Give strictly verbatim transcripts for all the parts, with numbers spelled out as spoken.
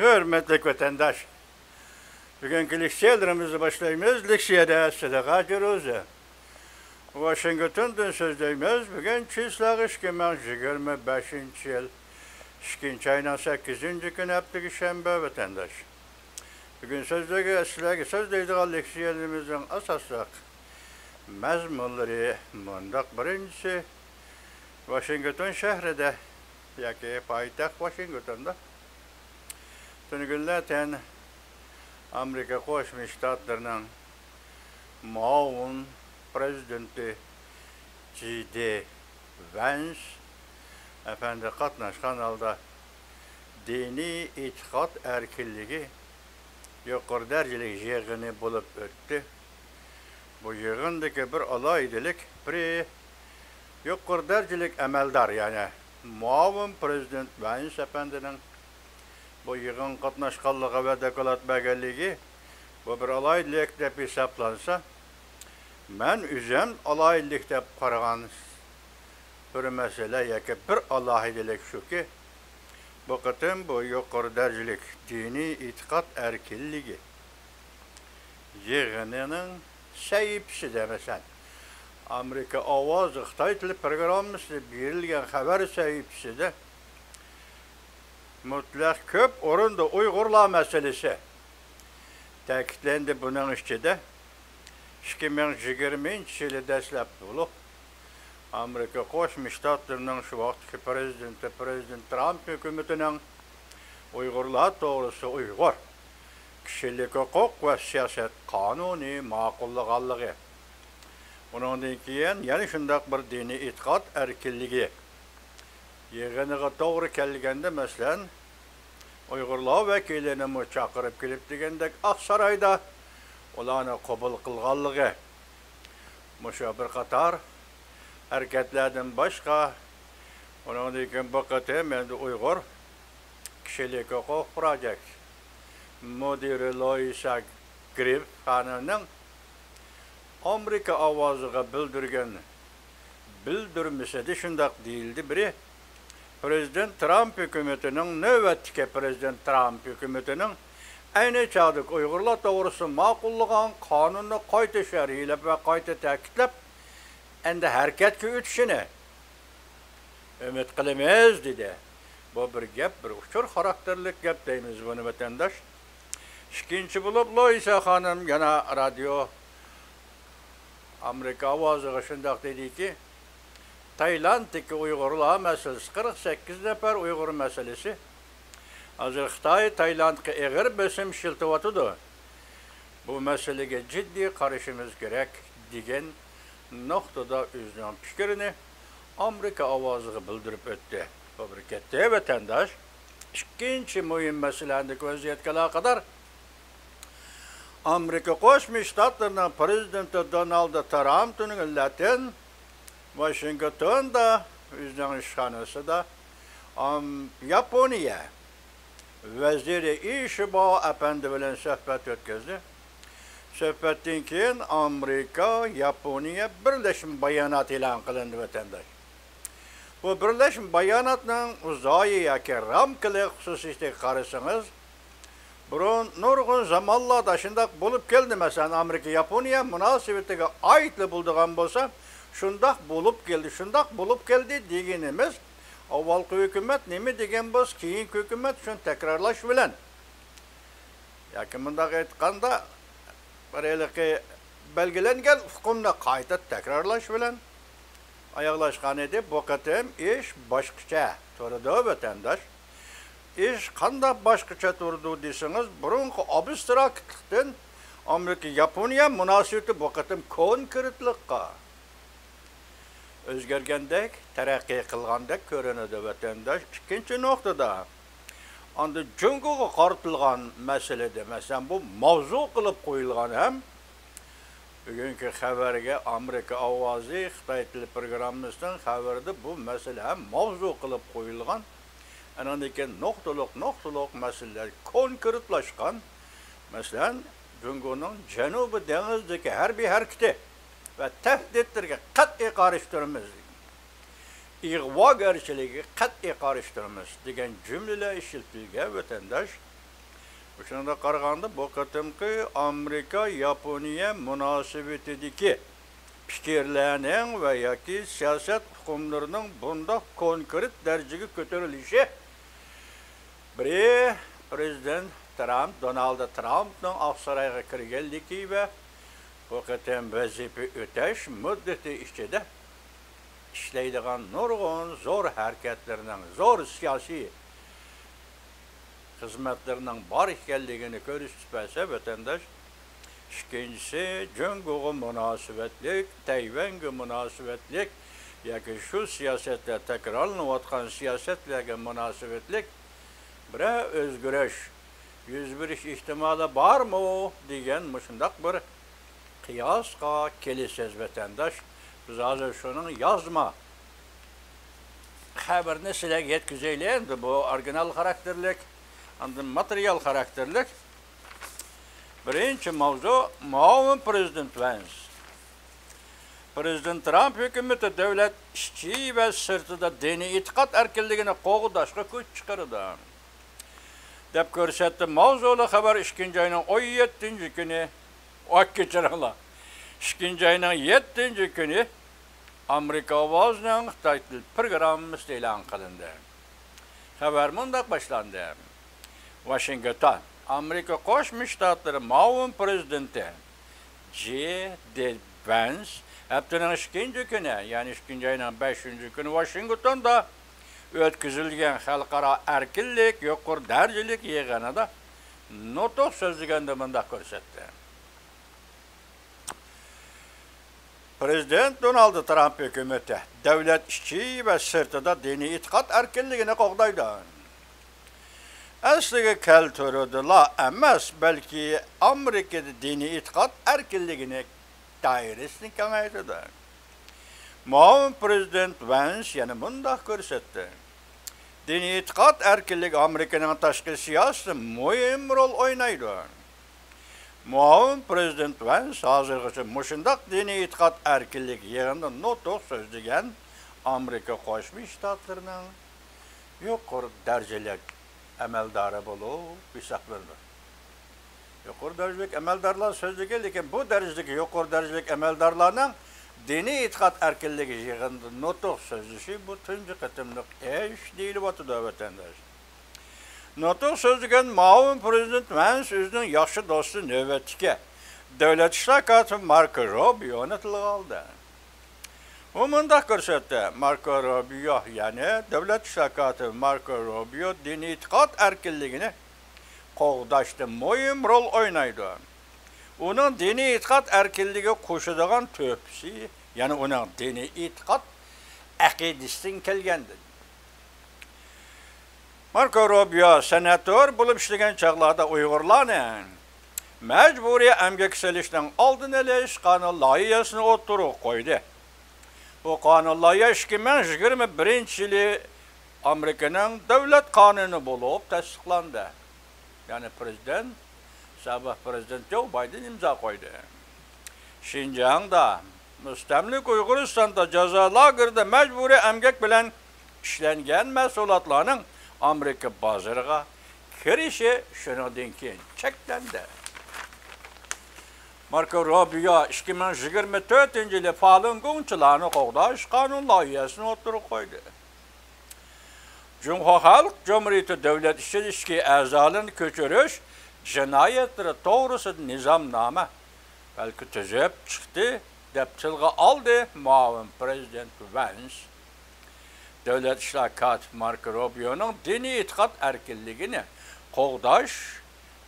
ھۆرمەتلىك ۋەتەنداش، بۈگۈنكى لېكسىيەلىرىمىزنى باشلايمىز. لېكسىيەدە سەدىقە جىروزى. ۋاشىنگتوندىن سۆزلەيمىز. بۈگۈن چىسلاغ ئىككى مىڭ يىگىرمە بەشىنچى يىل، ئىككىنچى ئاينىڭ سەككىزىنچى كۈنى، ھەپتىكى شەنبە، ۋەتەنداش. بۈگۈن سۆزلەرگە، سىلەرگە سۆزلەيدىغان لېكسىيەلىرىمىزنىڭ ئاساسلىق مەزمۇنلىرى مۇنداق. بىرىنچىسى، ۋاشىنگتون شەھىرىدە ياكى پايتەخت ۋاشىنگتوندا تۈنۈگۈنلەتەن ئامېرىكا قوشما شتاتلىرىنىڭ مۇئاۋىن پرېزىدېنتى جې دى ۋەنس ئەپەندى قاتناشقان ھالدا دىنىي ئېتىقاد ئەركىنلىكى يۇقىرى دەرىجىلىك يىغىنى بولۇپ ئۆتتى. بۇ يىغىندىكى بىر ئالاھىدىلىك، بىرى يۇقىرى دەرىجىلىك ئەمەلدار، يەنى مۇئاۋىن پرېزىدېنت ۋەنس ئەپەندىنىڭ بۇ يىغىنغا قاتناشقانلىقى ۋە دوكلات بەرگەنلىكى، بۇ بىر ئالاھىدىلىك دەپ ھېسابلانسا، مەن ئۆزۈم ئالاھىدىلىك دەپ قارىغان بىر مەسىلە ياكى بىر ئالاھىدىلىك شۇكى، بۇ قېتىم بۇ يۇقىرى دەرىجىلىك دىنىي ئېتىقاد ئەركىنلىكى يىغىنىنىڭ سەھىپىسىدە، مەسىلەن، ئامېرىكا ئاۋازى خىتاي تىلى پروگراممىسىدا بېرىلگەن خەۋەر سەھىپىسىدە مۇتلەق كۆپ ئورۇندا ئۇيغۇرلار مەسىلىسى تەكىتلەندى. بۇنىڭ ئىچىدە ئىككى مىڭ يىگىرمىنچى يىلى دەسلەپ بولۇپ، ئامېرىكا قوشما شتاتلىرىنىڭ شۇ ۋاقىتتىكى پرېزىدېنتى، پرېزىدېنت ترامپ ھۆكۈمىتىنىڭ ئۇيغۇرلار توغرىسىدا ئۇيغۇر كىشىلىك ھوقۇق ۋە سىياسەت قانۇنى ماقۇللىغانلىقى، ئۇنىڭدىن كېيىن يەنە شۇنداق بىر دىنىي ئېتىقاد ئەركىنلىكى يىغىنىغا توغرا كەلگەندە، مەسىلەن، ئۇيغۇرلار ۋەكىلىنىمۇ چاقىرىپ كېلىپ دېگەندەك ئاقسارايدا ئۇلارنى قوبۇل قىلغانلىقى، مۇشۇ بىر قاتار ھەرىكەتلەردىن باشقا، ئۇنىڭدىن كېيىن بۇ قېتىم ئەمدى ئۇيغۇر كىشىلىك ھوقۇق پروجېكت مۇدىرى لويىسا گرىف خانىمنىڭ ئامېرىكا ئاۋازىغا بىلدۈرگەن بىلدۈرمىسىدە شۇنداق دېيىلدى. بىرى، پرېزىدېنت ترامپ ھۆكۈمىتىنىڭ، نۆۋەتتىكى پرېزىدېنت ترامپ ھۆكۈمىتىنىڭ ئەينى چاغدىكى ئۇيغۇرلار توغرىسىدا ماقۇللىغان قانۇننى قايتا شەرھلەپ ۋە قايتا تەكىتلەپ، ئەمدى ھەرىكەتكە ئۆتۈشىنى ئۈمىد قىلىمىز، دېدى. بۇ بىر گەپ، بىر ئۇچۇر خاراكتېرلىك گەپ دەيمىز بۇنى، ۋەتەنداش. ئىككىنچى بولۇپ، لويىسا خانىم يەنە رادىيو ئامېرىكا ئاۋازىغا شۇنداق دېدىكى، تايلاندتىكى ئۇيغۇرلار مەسىلىسى، قىرىق سەككىز نەپەر ئۇيغۇر مەسىلىسى، ھازىر خىتاي تايلاندقا ئېغىر بېسىم ئىشلىتىۋاتىدۇ. بۇ مەسىلىگە جىددىي قارىشىمىز كېرەك، دېگەن نۇقتىدا ئۆزىنىڭ پىكرىنى ئامېرىكا ئاۋازىغا بىلدۈرۈپ ئۆتتى. بۇ بىر كەتتى، ۋەتەنداش. ئىككىنچى مۇھىم مەسىلە، ئەمدىكى ۋەزىيەتكە ئالاقىدار. ئامېرىكا قوشما شتاتلىرىنىڭ پرېزىدېنتى دونالد ترامپ تۈنۈگۈنلەتىن ۋاشىنگتوندا ئۆزىنىڭ ئىشخانىسىدا ئام-، ياپونىيە ۋەزىرى ئىشىبا ئەپەندى بىلەن سۆھبەت ئۆتكۈزدى. سۆھبەتتىن كېيىن ئامېرىكا، ياپونىيە بىرلەشمە بايانات ئېلان قىلىندى، ۋەتەنداش. بۇ بىرلەشمە باياناتنىڭ ئۇزايى ياكى رامكىلىق خۇسۇسىيىتىگە قارىسىڭىز، بۇرۇن نۇرغۇن زامانلاردا شۇنداق بولۇپ كەلدى. مەسىلەن، ئامېرىكا، ياپونىيە مۇناسىۋىتىگە ئائىتلا بولىدىغان بولسا، شۇنداق بولۇپ كەلدى، شۇنداق بولۇپ كەلدى دېگىنىمىز، ئاۋۋالقى ھۆكۈمەت نېمە دېگەن بولسا، كېيىنكى ھۆكۈمەت شۇنى تەكرارلاش بىلەن، ياكى مۇنداق ئېيتقاندا، بىر ھېلىقى بەلگىلەنگەن ئۇقۇمنى قايتا تەكرارلاش بىلەن ئاياغلاشقان ئىدى. بۇ قېتىم ئىش باشقىچە تۇرىدۇ، ۋەتەنداش. ئىش قانداق باشقىچە تۇرىدۇ دېسىڭىز، بۇرۇنقى ئابستراكتلىقتىن ئامېرىكا-ياپونىيە مۇناسىۋىتى بۇ قېتىم كونكرېتلىققا ئۆزگەرگەندەك، تەرەققىي قىلغاندەك كۆرۈنىدۇ، ۋەتەنداش. ئىككىنچى نۇقتىدا، ئاندىن جۇڭگوغا قارىتىلغان مەسىلىدە، مەسىلەن، بۇ ماۋزۇ قىلىپ قويۇلغان ھەم بۈگۈنكى خەۋەرگە ئامېرىكا ئاۋازى خىتاي تىلى پروگراممىسىنىڭ خەۋىرىدە بۇ مەسىلە ھەم ماۋزۇ قىلىپ قويۇلغان. ئانىڭدىن كېيىن نۇقتىلىق، نۇقتىلىق مەسىلىلەر كونكرېتلاشقان. مەسىلەن، جۇڭگونىڭ جەنۇبىي دېڭىزدىكى ھەربىي ھەرىكىتى ۋە تەھدىتلىرىگە قەتئىي قارشى تۇرىمىز، ئىغۋاگەرچىلىكىگە قەتئىي قارشى تۇرىمىز دېگەن جۈملىلەر ئىشلىتىلگەن، ۋەتەنداش. شۇنىڭغا قارىغاندا، بۇ قېتىمقى ئامېرىكا-ياپونىيە مۇناسىۋىتىدىكى پىكىرلەرنىڭ ۋە ياكى سىياسەت ئۇقۇملىرىنىڭ بۇنداق كونكرېت دەرىجىگە كۆتۈرۈلۈشى، بىرى، پرېزىدېنت ترامپ، دونالد ترامپنىڭ ئاقسارايغا كىرگەنلىكى ۋە بۇ قېتىم ۋەزىپە ئۆتەش مۇددىتى ئىچىدە ئىشلەيدىغان نۇرغۇن زور ھەرىكەتلىرىنىڭ، زور سىياسىي خىزمەتلىرىنىڭ بار ئىكەنلىكىنى كۆرسىتىپ بەرسە ۋەتەنداش. ئىككىنچىسى، جۇڭگوغا مۇناسىۋەتلىك، تەيۋەنگە مۇناسىۋەتلىك ياكى شۇ سىياسەتلەر تەكرارلىنىۋاتقان سىياسەتلەرگە مۇناسىۋەتلىك بىرەر ئۆزگىرىش يۈز بېرىش ئېھتىمالى بارمۇ دېگەن مۇشۇنداق بىر قىياسقا كېلىسىز، ۋەتەنداش. بىز ھازىر شۇنىڭ يازما خەۋىرىنى سىلەرگە يەتكۈزەيلى. ئەمدى بۇ ئورىگىنال خاراكتېرلىك، ئاندىن ماتېرىيال خاراكتېرلىك. بىرىنچى ماۋزۇ، مۇئاۋىن پرېزىدېنت ۋەنس. پرېزىدېنت ترامپ ھۆكۈمىتى دۆلەت ئىچى ۋە سىرتىدا دىنىي ئېتىقاد ئەركىنلىكىنى قوغداشقا كۈچ چىقىرىدۇ، دەپ كۆرسەتتى. ماۋزۇلۇق خەۋەر ئىككىنچى ئاينىڭ ئون يەتتىنچى كۈنى، ئاي، كەچۈرۈڭلار، ئىككىنچى ئاينىڭ يەتتىنچى كۈنى ئامېرىكا ئاۋازىنىڭ خىتاي تىل پروگراممىسىدا ئېلان قىلىندى. خەۋەر مۇنداق باشلاندى. ۋاشىنگتون، ئامېرىكا قوشما شتاتلىرى مۇئاۋىن پرېزىدېنتى جې دى ۋەنس ھەپتىنىڭ ئىككىنچى كۈنى، يەنى ئىككىنچى ئاينىڭ بەشىنچى كۈنى ۋاشىنگتوندا ئۆتكۈزۈلگەن خەلقئارا ئەركىنلىك يۇقىرى دەرىجىلىك يىغىنىدا نۇتۇق سۆزلىگەندە مۇنداق كۆرسەتتى. پرېزىدېنت دونالد ترامپ ھۆكۈمىتى دۆلەت ئىچى ۋە سىرتىدا دىنىي ئېتىقاد ئەركىنلىكىنى قوغدايدۇ. ئەسلىگە كەلتۈرۈۋىدىلا ئەمەس، بەلكى ئامېرىكىدا دىنىي ئېتىقاد ئەركىنلىكىنى دائىرىسىنى كېڭەيتىدۇ. مۇئاۋىن پرېزىدېنت ۋەنس يەنە مۇنداق كۆرسەتتى. دىنىي ئېتىقاد ئەركىنلىكى ئامېرىكىنىڭ تاشقى سىياسىتىدە مۇھىم رول ئوينايدۇ. مۇئاۋىن پرېزىدېنت ۋەنس ھازىرغىچە مۇشۇنداق دىنىي ئېتىقاد ئەركىنلىكى يىغىنىدا نۇتۇق سۆزلىگەن ئامېرىكا قوشما شتاتلىرىنىڭ يۇقىرى دەرىجىلىك ئەمەلدارى بولۇپ ھېسابلىنىدۇ. يۇقىرى دەرىجىلىك ئەمەلدارلار سۆزلىگەن، لېكىن بۇ دەرىجىدىكى يۇقىرى دەرىجىلىك ئەمەلدارلارنىڭ دىنىي ئېتىقاد ئەركىنلىكى يىغىنىدا نۇتۇق سۆزلىشى بۇ تۇنجى قېتىملىق ئىش دېيىلىۋاتىدۇ، ۋەتەنداش. نۇتۇق سۆزلىگەن مۇئاۋىن پرېزىدېنت ۋەنس ئۆزىنىڭ ياخشى دوستى، نۆۋەتتىكى دۆلەت ئىشلار كاتىپى ماركو روبىيونى تىلغا ئالدى. ئۇ مۇنداق كۆرسەتتى، ماركو روبىيو، يەنى دۆلەت ئىشلار كاتىپى ماركو روبىيو دىنىي ئېتىقاد ئەركىنلىكىنى قوغداشتا مۇھىم رول ئوينايدۇ. ئۇنىڭ دىنىي ئېتىقاد ئەركىنلىكىگە قوشىدىغان تۆھپىسى، يەنى ئۇنىڭ دىنىي ئېتىقاد ئەقىدىسىدىن كەلگەندىن. ماركو روبىيو سېناتور بولۇپ ئىشلىگەن چاغلاردا ئۇيغۇرلارنى مەجبۇرىي ئەمگەككە سېلىشنىڭ ئالدىنى ئېلىش قانۇن لايىھەسىنى ئوتتۇرىغا قويدى. بۇ قانۇن لايىھە ئىككى مىڭ يىگىرمە بىرىنچى يىلى ئامېرىكىنىڭ دۆلەت قانۇنى بولۇپ تەستىقلاندى. يەنى پرېزىدېنت، سابىق پرېزىدېنت جو بايدېن ئىمزا قويدى. شىنجاڭدا، مۇستەملىكە ئۇيغۇرىستاندا جازا لاگېرىدا مەجبۇرىي ئەمگەك بىلەن ئىشلەنگەن مەھسۇلاتلارنىڭ ئامېرىكا بازىرىغا كىرىشى شۇنىڭدىن كېيىن چەكلەندى. ماركو روبىيو ئىككى مىڭ يىگىرمە تۆتىنچى يىلى فالۇنگوڭچىلارنى قوغداش قانۇن لايىھەسىنى ئوتتۇرىغا قويدى. جۇڭخۇا خەلق جۇمھۇرىيىتى دۆلەت ئىچىدىكى ئەزالىرىنى كۆچۈرۈش جىنايەتلىرى توغرىسىدا نىزامنامە بەلكى تۈزۈپ چىقتى، دەپ تىلغا ئالدى مۇئاۋىن پرېزىدېنت ۋەنس. دۆلەت ئىشلار كاتىپى ماركو روبىيونىڭ دىنىي ئېتىقاد ئەركىنلىكىنى قوغداش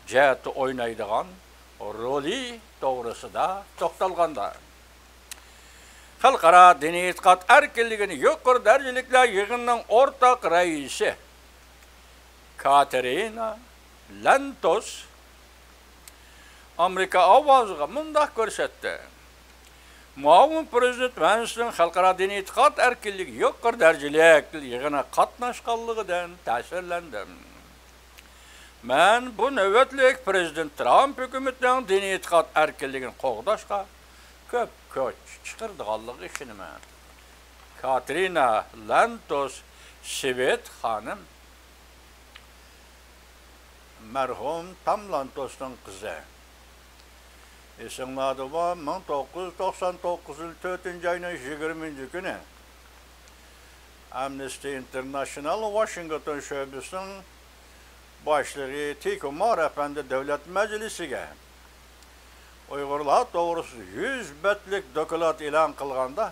جەھەتتە ئوينايدىغان رولى توغرىسىدا توختالغاندا، خەلقئارا دىنىي ئېتىقاد ئەركىنلىكىنى يۇقىرى دەرىجىلىكلەر يىغىنىنىڭ ئورتاق رەئىسى كاتېرىنا لانتوس ئامېرىكا ئاۋازىغا مۇنداق كۆرسەتتى. مۇئاۋىن پرېزىدېنت ۋەنسنىڭ خەلقئارا دىنىي ئېتىقاد ئەركىنلىكى يۇقىرى دەرىجىلىك يىغىنىغا قاتناشقانلىقىدىن تەسىرلەندىم. مەن بۇ نۆۋەتلىك پرېزىدېنت ترامپ ھۆكۈمىتىنىڭ دىنىي ئېتىقاد ئەركىنلىكىنى قوغداشقا كۆپ كۈچ چىقىرىدىغانلىقىغا ئىشىنىمەن. كاترىنا لانتوس سۋېت خانىم مەرھۇم تام لانتوسنىڭ قىزى. ئېسىڭلاردا بار، مىڭ توققۇز يۈز توقسان توققۇزىنچى يىل تۆتىنچى ئاينىڭ يىگىرمىنچى كۈنى ئامنىستى ئىنتېرناشنال ۋاشىنگتون شۆبىسىنىڭ باشلىقى تى كۇمار ئەپەندى دۆلەت مەجلىسىگە ئۇيغۇرلار توغرىسىدا يۈز بەتلىك دوكلات ئېلان قىلغاندا،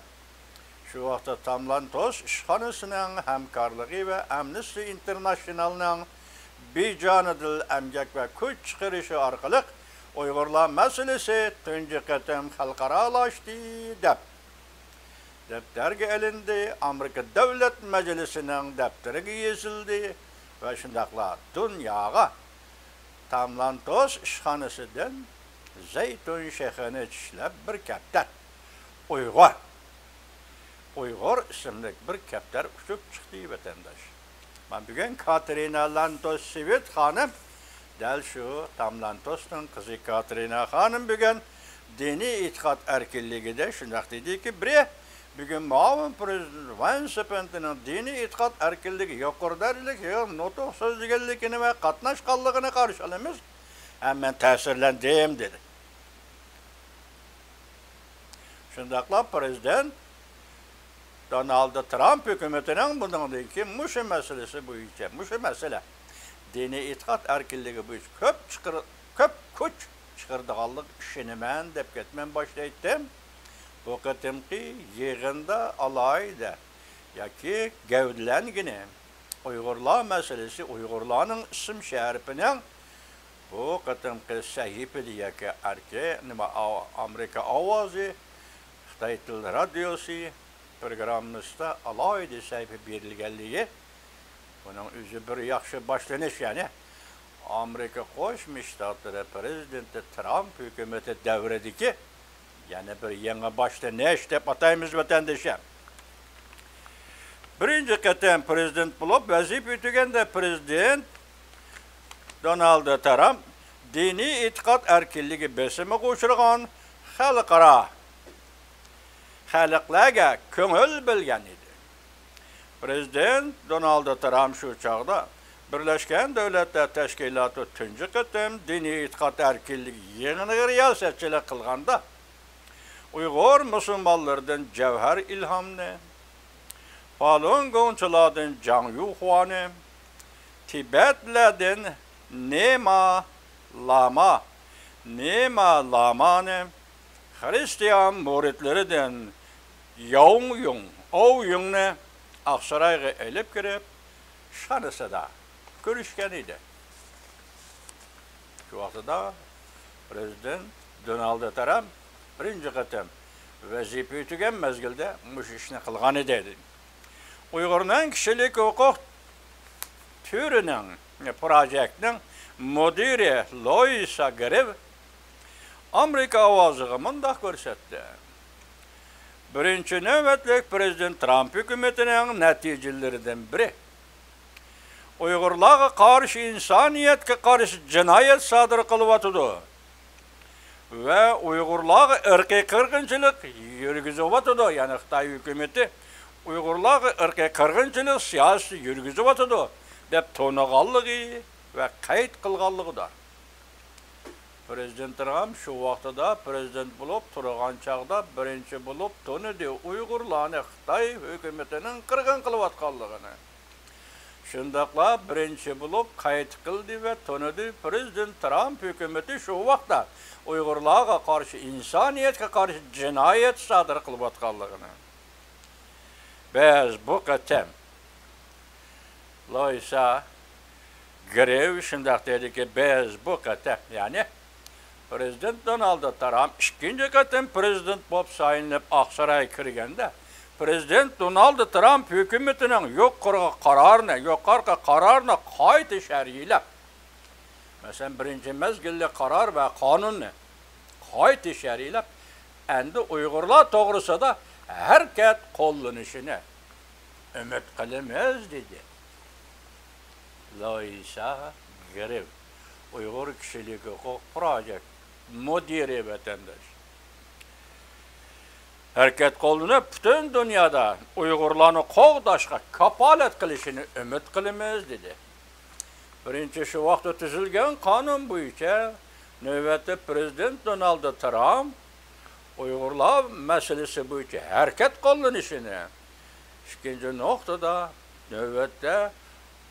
شۇ ۋاقىتتا تام لانتوس ئىشخانىسىنىڭ ھەمكارلىقى ۋە ئامنىستى ئىنتېرناشنالنىڭ بىجانىدىل ئەمگەك ۋە كۈچ چىقىرىشى ئارقىلىق ئۇيغۇرلار مەسىلىسى تۇنجى قېتىم خەلقئارالاشتى، دەپ دەپتەرگە ئېلىندى. ئامېرىكا دۆلەت مەجلىسىنىڭ دەپتىرىگە يېزىلدى ۋە شۇنداقلا دۇنياغا تام لانتوس ئىشخانىسىدىن زەيتۇن شېخىنى چىشلەپ بىر كەپتەر ئۇيغۇر، ئۇيغۇر ئىسىملىك بىر كەپتەر ئۇچۇپ چىقتى، ۋەتەنداش. مانا بۈگۈن كاتېرىنا لانتوس سۋېت خانىم، دەل شۇ تام لانتوسنىڭ قىزى كاتېرىنا خانىم بۈگۈن دىنىي ئېتىقاد ئەركىنلىكىدە شۇنداق دېدىكى، بىرى، بۈگۈن مۇئاۋىن پرېزىدېنت ۋان سېپېنتىنىڭ دىنىي ئېتىقاد ئەركىنلىكى يۇقىرى دەرىجىلىك يىغىن نۇتۇق سۆزلىگەنلىكىنى ۋە قاتناشقانلىقىنى قارشى ئالىمىز ھەم مەن تەسىرلەندىم، دېدى. شۇنداقلا پرېزىدېنت دونالد ترامپ ھۆكۈمىتىنىڭ بۇنىڭدىن كېيىن مۇشۇ مەسىلىسى بويىچە، مۇشۇ مەسىلە، دىنىي ئېتىقاد ئەركىنلىكى بويىچە كۆپ چىقىر-، كۆپ كۈچ چىقىرىدىغانلىقىغا ئىشىنىمەن، دەپ كەتمەن باشلايتتىم. بۇ قېتىمقى يىغىندا ئالاھىدە ياكى گەۋدىلەنگىنى ئۇيغۇرلار مەسىلىسى، ئۇيغۇرلارنىڭ ئىسىم شەرىپىنىڭ بۇ قېتىمقى سەھىپىدە ياكى ئەركە-، نېمە، ئا-، ئامېرىكا ئاۋازى، خىتاي تىل رادىيوسى پروگراممىسىدا ئالاھىدە سەھىپە بېرىلگەنلىكى، بۇنىڭ ئۆزى بىر ياخشى باشلىنىش، يەنى ئامېرىكا قوشما شتاتلىرى پرېزىدېنتى ترامپ ھۆكۈمىتى دەۋرىدىكى يەنە بىر يېڭى باشلىنىش دەپ ئاتايمىز، ۋەتەندىشىم. بىرىنچى قېتىم پرېزىدېنت بولۇپ ۋەزىپە ئۆتىگەندە، پرېزىدېنت دونالد ترامپ دىنىي ئېتىقاد ئەركىنلىكى بېسىمىغا ئۇچرىغان خەلقئارا خەلقلەرگە كۆڭۈل بۆلگەن ئىدى. پرېزىدېنت دونالد ترامپ شۇ چاغدا بىرلەشكەن دۆلەتلەر تەشكىلاتى تۇنجى قېتىم دىنىي ئېتىقاد ئەركىنلىكى يىغىنىغا رىياسەتچىلىك قىلغاندا، ئۇيغۇر مۇسۇلمانلىرىدىن جەۋھەر ئىلھامنى، فالۇن گوڭچىلاردىن جاڭ يۇخۇانى، تىبەتلەردىن نېما لاما، نېما لامانى، خرىستىيان مۇرىتلىرىدىن ياۋڭ يۇڭ، ئاۋ يۇڭنى ئاقسارايغا ئېلىپ كىرىپ، ئىشخانىسىدا كۆرۈشكەن ئىدى. شۇ ۋاقتىدا پرېزىدېنت دونالد ترامپ بىرىنچى قېتىم ۋەزىپە ئۆتىگەن مەزگىلدە مۇشۇ ئىشنى قىلغان ئىدى. ئۇيغۇرنىڭ كىشىلىك ھوقۇق تۈرىنىڭ، پروجېكتنىڭ مۇدىرى لويسا گرېف ئامېرىكا ئاۋازىغا مۇنداق كۆرسەتتى: بىرىنچى نۆۋەتلىك پرېزىدېنت ترامپ ھۆكۈمىتىنىڭ نەتىجىلىرىدىن بىرى، ئۇيغۇرلارغا قارشى، ئىنسانىيەتكە قارشى جىنايەت سادىر قىلىۋاتىدۇ ۋە ئۇيغۇرلارغا ئىرقىي قىرغىنچىلىق يۈرگۈزۈۋاتىدۇ. يەنى خىتاي ھۆكۈمىتى ئۇيغۇرلارغا ئىرقىي قىرغىنچىلىق سىياسىتى يۈرگۈزۈۋاتىدۇ، دەپ تونۇغانلىقى ۋە قەيت قىلغانلىقىدۇر. پرېزىدېنت ترامپ شۇ ۋاقتىدا پرېزىدېنت بولۇپ تۇرغان چاغدا بىرىنچى بولۇپ تونۇدى ئۇيغۇرلارنى خىتاي ھۆكۈمىتىنىڭ قىرغىن قىلىۋاتقانلىقىنى. شۇنداقلا بىرىنچى بولۇپ قەيت قىلدى ۋە تونۇدى پرېزىدېنت ترامپ ھۆكۈمىتى شۇ ۋاقىتتا ئۇيغۇرلارغا قارشى، ئىنسانىيەتكە قارشى جىنايەت سادىر قىلىۋاتقانلىقىنى. بىز بۇ قېتىم، لويسا گرېف شۇنداق دېدىكى، بىز بۇ قېتىم، يەنى پرېزىدېنت دونالد ترامپ ئىككىنچى قېتىم پرېزىدېنت بولۇپ سايلىنىپ ئاقسارايغا كىرگەندە، پرېزىدېنت دونالد ترامپ ھۆكۈمىتىنىڭ يۇقىرىقى قارارنى، يۇقىرىقى قارارنى قايتا شەرھلەپ، مەسىلەن، بىرىنچى مەزگىللىك قارار ۋە قانۇننى قايتا شەرھلەپ، ئەمدى ئۇيغۇرلار توغرىسىدا ھەرىكەت قوللىنىشىنى ئۈمىد قىلىمىز، دېدى لويسا گرېف، ئۇيغۇر كىشىلىك ھوقۇق پروجېكت مۇدىرى، ۋەتەنداش. ھەرىكەت قوللىنىپ، پۈتۈن دۇنيادا ئۇيغۇرلارنى قوغداشقا كاپالەت قىلىشىنى ئۈمىد قىلىمىز، دېدى. بىرىنچى، شۇ ۋاقىتتا تۈزۈلگەن قانۇن بويىچە نۆۋەتتە پىرېزىدېنت دونالد ترامپ ئۇيغۇرلار مەسىلىسى بويىچە ھەرىكەت قوللىنىشىنى، ئىككىنچى نۇقتىدا، نۆۋەتتە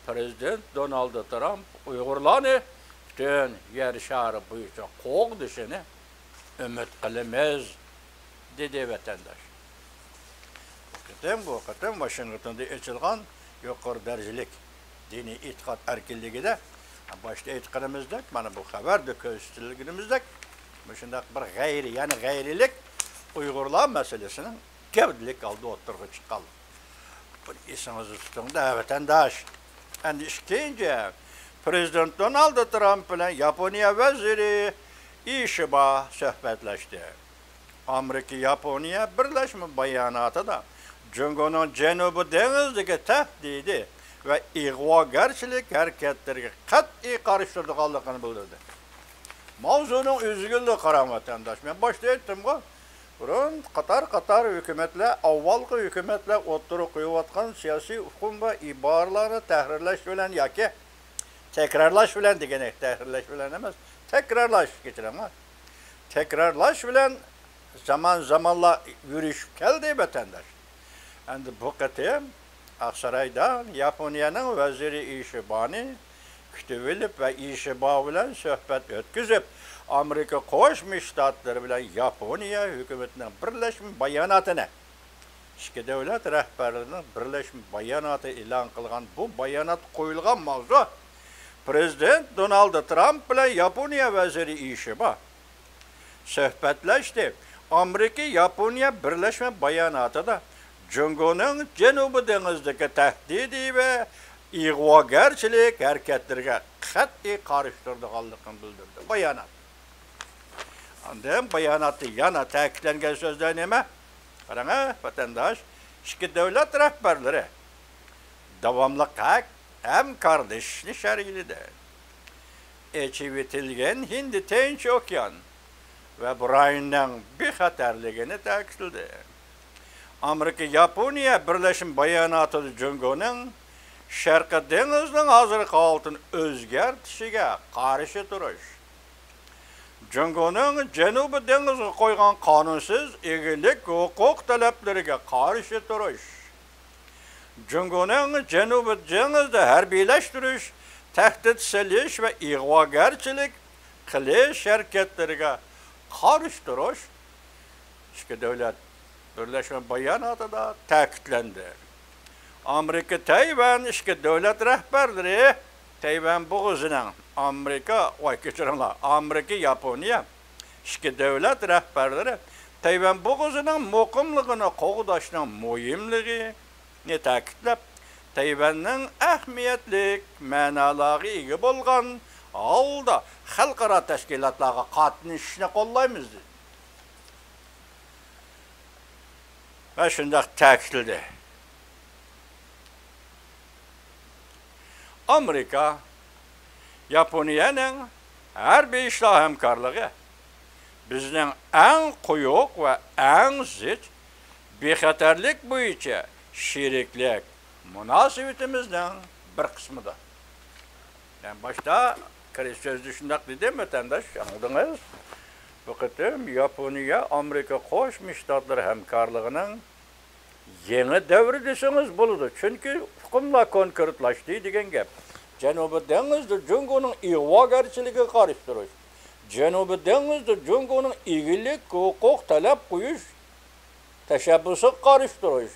پىرېزىدېنت دونالد ترامپ ئۇيغۇرلارنى پۈتۈن يەر شارى بويىچە قوغدىشىنى ئۈمىد قىلىمىز، دېدى ۋەتەنداش. بۇ قېتىم، بۇ قېتىم ۋاشىنگتوندا ئېچىلغان يۇقىرى دەرىجىلىك دىنىي ئېتىقاد ئەركىنلىكىدە، باشتا ئېيتقىنىمىزدەك، مانا بۇ خەۋەردە كۆرسىتىلگىنىمىزدەك، مۇشۇنداق بىر غەيرىي، يەنى غەيرىيلىك ئۇيغۇرلار مەسىلىسىنىڭ گەۋدىلىك ھالدا ئوتتۇرىغا چىققانلىقى. بۇنى ئېسىڭىزدە تۇتۇڭ-دە، ۋەتەنداش. ئەمدى ئىككىنچى، پىرېزىدېنت دونالد ترامپ بىلەن ياپونىيە ۋەزىرى ئىشىبا سۆھبەتلەشتى. ئامېرىكا ياپونىيە بىرلەشمە باياناتىدا جۇڭگونىڭ جەنۇبىي دېڭىزدىكى تەھدىتى ۋە ئىغۋاگەرچىلىك ھەرىكەتلىرىگە قەتئىي قارشى تۇرىدىغانلىقىنى بىلدۈردى. ماۋزۇنىڭ ئۆزىگىلا قاراڭ، ۋەتەنداش. مەن باشتا ئېيتتىمغۇ، بۇرۇن قاتار-قاتار ھۆكۈمەتلەر، ئاۋۋالقى ھۆكۈمەتلەر ئوتتۇرىغا قويۇۋاتقان سىياسىي ئۇقۇم ۋە ئىبارىلەرنى تەھرىرلەش بىلەن ياكى تەكرارلاش بىلەن دېگەن، تەھرىرلەش بىلەن ئەمەس، تەكرارلاش، كەچۈرۈڭلار. تەكرارلاش بىلەن زامان-زامانلا يۈرۈشۈپ كەلدى، ۋەتەنداش. ئەمدى بۇ قېتىم ئاقسارايدا ياپونىيەنىڭ ۋەزىرى ئىشىبانى كۈتۈۋېلىپ ۋە ئىشىبا بىلەن سۆھبەت ئۆتكۈزۈپ، ئامېرىكا قوشما شتاتلىرى بىلەن ياپونىيە ھۆكۈمىتىنىڭ بىرلەشمە باياناتىنى، ئىككى دۆلەت رەھبەرلىرىنىڭ بىرلەشمە باياناتى ئېلان قىلغان بۇ باياناتقا قويۇلغان ماۋزۇ، پىرېزىدېنت دونالد ترامپ بىلەن ياپونىيە ۋەزىرى ئىشىبا سۆھبەتلەشتى. ئامېرىكا ياپونىيە بىرلەشمە باياناتىدا جۇڭگونىڭ جەنۇبىي دېڭىزدىكى تەھدىتى ۋە ئىغۋاگەرچىلىك ھەرىكەتلىرىگە قەتئىي قارشى تۇرىدىغانلىقىنى بىلدۈردى. بايانات. ئاندىن باياناتتا يەنە تەكىتلەنگەن سۆزلەر نېمە؟ قاراڭ، ۋەتەنداش، ئىككى دۆلەت رەھبەرلىرى داۋاملىق ھەق ھەمكارلىشىشنى شەرھلىدى. ئېچىۋېتىلگەن ھىندى تىنچ ئوكيان ۋە بۇ رايوننىڭ بىخەتەرلىكىنى تەكىتلىدى. ئامېرىكا ياپونىيە بىرلەشمە باياناتىدا جۇڭگونىڭ شەرقىي دېڭىزنىڭ ھازىرقى ھالىتىنى ئۆزگەرتىشىگە قارشى تۇرۇش، جۇڭگونىڭ جەنۇبىي دېڭىزغا قويغان قانۇنسىز ئىگىلىك ھوقۇق تەلەپلىرىگە قارشى تۇرۇش، جۇڭگونىڭ جەنۇبىي دېڭىزدا ھەربىيلەشتۈرۈش، تەھدىت سېلىش ۋە ئىغۋاگەرچىلىك قىلىش ھەرىكەتلىرىگە قارشى تۇرۇش ئىككى دۆلەت بىرلەشمە باياناتىدا تەكىتلەندى. ئامېرىكا تەيۋەن ئىككى دۆلەت رەھبەرلىرى تەيۋەن بوغۇزىنىڭ، ئامېرىكا، ۋاي، كەچۈرۈڭلار، ئامېرىكا، ياپونىيە ئىككى دۆلەت رەھبەرلىرى تەيۋەن بوغۇزىنىڭ مۇقىملىقىنى قوغداشنىڭ مۇھىملىقىنى تەكىتلەپ، تەيۋەننىڭ ئەھمىيەتلىك مەنالارغا ئىگە بولغان ھالدا خەلقئارا تەشكىلاتلارغا قاتنىشىشنى قوللايمىز، دېدى. ۋە شۇنداق تەكىتلىدى. ئامېرىكا، ياپونىيەنىڭ ھەربىي ئىشلار ھەمكارلىقى بىزنىڭ ئەڭ قويۇق ۋە ئەڭ زىچ بىخەتەرلىك بويىچە شېرىكلىك مۇناسىۋىتىمىزنىڭ بىر قىسمىدۇر. مەن باشتا كىرىش سۆزىدە شۇنداق دېدىم، ۋەتەنداش، ئاڭلىدىڭىز. بۇ قېتىم ياپونىيە ئامېرىكا قوشما شتاتلىرى ھەمكارلىقىنىڭ يېڭى دەۋرى دېسىڭىز بولىدۇ، چۈنكى ئۇقۇملار كونكرېتلاشتى دېگەن گەپ. جەنۇبىي دېڭىزدا جۇڭگونىڭ ئىغۋاگەرچىلىكىگە قارشى تۇرۇش، جەنۇبىي دېڭىزدا جۇڭگونىڭ ئىگىلىك ھوقۇق تەلەپ قويۇش تەشەببۇسىغا قارشى تۇرۇش،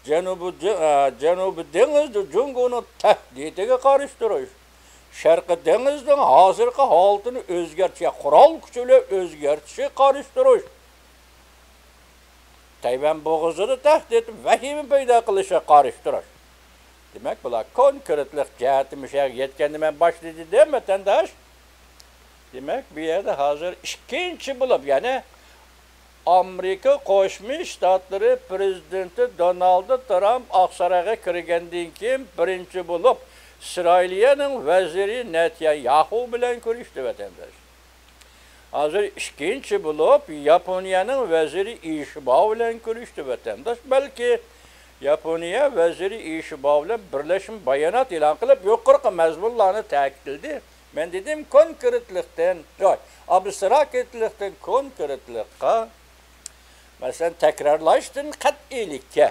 جەنۇبىي دې-، ئە، جەنۇبىي دېڭىزدا جۇڭگونىڭ تەھدىتىگە قارشى تۇرۇش، شەرقىي دېڭىزنىڭ ھازىرقى ھالىتىنى ئۆزگەرتىش، قورال كۈچى بىلەن ئۆزگەرتىشىگە قارشى تۇرۇش، تەيۋەن بوغۇزىدا تەھدىت، ۋەھىمە پەيدا قىلىشىغا قارشى تۇرۇش. دېمەك، بۇلار كونكرېتلىق جەھەتتە مۇشۇ يەرگە يەتكەندە مەن باشتا دېدىم، ۋەتەنداش. دېمەك، بۇ يەردە ھازىر ئىككىنچى بولۇپ، يەنى ئامېرىكا قوشما شتاتلىرى پىرېزىدېنتى دونالد ترامپ ئاقسارايغا كىرگەندىن كېيىن بىرىنچى بولۇپ ئىسرائىلىيەنىڭ ۋەزىرى نەتياھۇ بىلەن كۆرۈشتى، ۋەتەنداش. ھازىر ئىككىنچى بولۇپ ياپونىيەنىڭ ۋەزىرى ئىشىبا بىلەن كۆرۈشتى، ۋەتەنداش. بەلكى ياپونىيە ۋەزىرى ئىشىبا بىلەن بىرلەشمە بايانات ئېلان قىلىپ، يۇقىرىقى مەزمۇنلارنى تەكىتلىدى. مەن دېدىم، كونكرېتلىقتىن، ياق، ئابستراكتلىقتىن كونكرېتلىققا، مەسىلەن، تەكرارلاشتىن قەتئىيلىككە،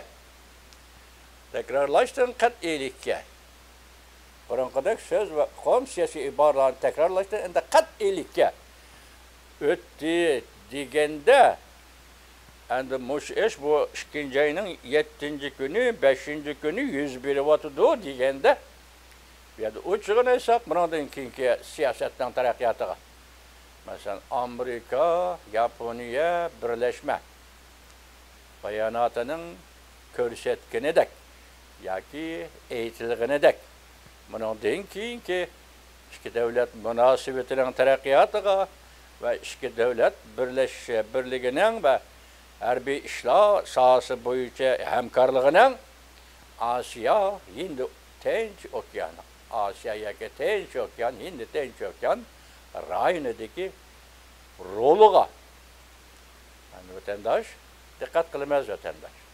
تەكرارلاشتىن قەتئىيلىككە، بۇرۇنقىدەك سۆز ۋە ئۇقۇم، سىياسىي ئىبارىلەرنى تەكرارلاشتىن ئەندى قەتئىيلىككە ئۆتتى دېگەندە، ئەندى مۇشۇ ئىش بۇ ئىككىنچى ئاينىڭ يەتتىنچى كۈنى، بەشىنچى كۈنى يۈز بېرىۋاتىدۇ دېگەندە، بۇ يەردە ئوچۇقىنى ئېيتساق، بۇنىڭدىن كېيىنكى سىياسەتنىڭ تەرەققىياتىغا، مەسىلەن، ئامېرىكا، ياپونىيە بىرلەشمە باياناتىنىڭ كۆرسەتكىنىدەك ياكى ئېيتىلغىنىدەك، بۇنىڭدىن كېيىنكى ئىككى دۆلەت مۇناسىۋىتىنىڭ تەرەققىياتىغا ۋە ئىككى دۆلەت بىرلەش-، بىرلىكىنىڭ ۋە ھەربىي ئىشلار ساھەسى بويىچە ھەمكارلىقىنىڭ ئاسىيا، ھىندى، تىنچ ئوكيان، ئاسىيا ياكى تىنچ ئوكيان، ھىندى تىنچ ئوكيان رايونىدىكى رولىغا، ۋەتەنداش، دىققەت قىلىمىز، ۋەتەنداش.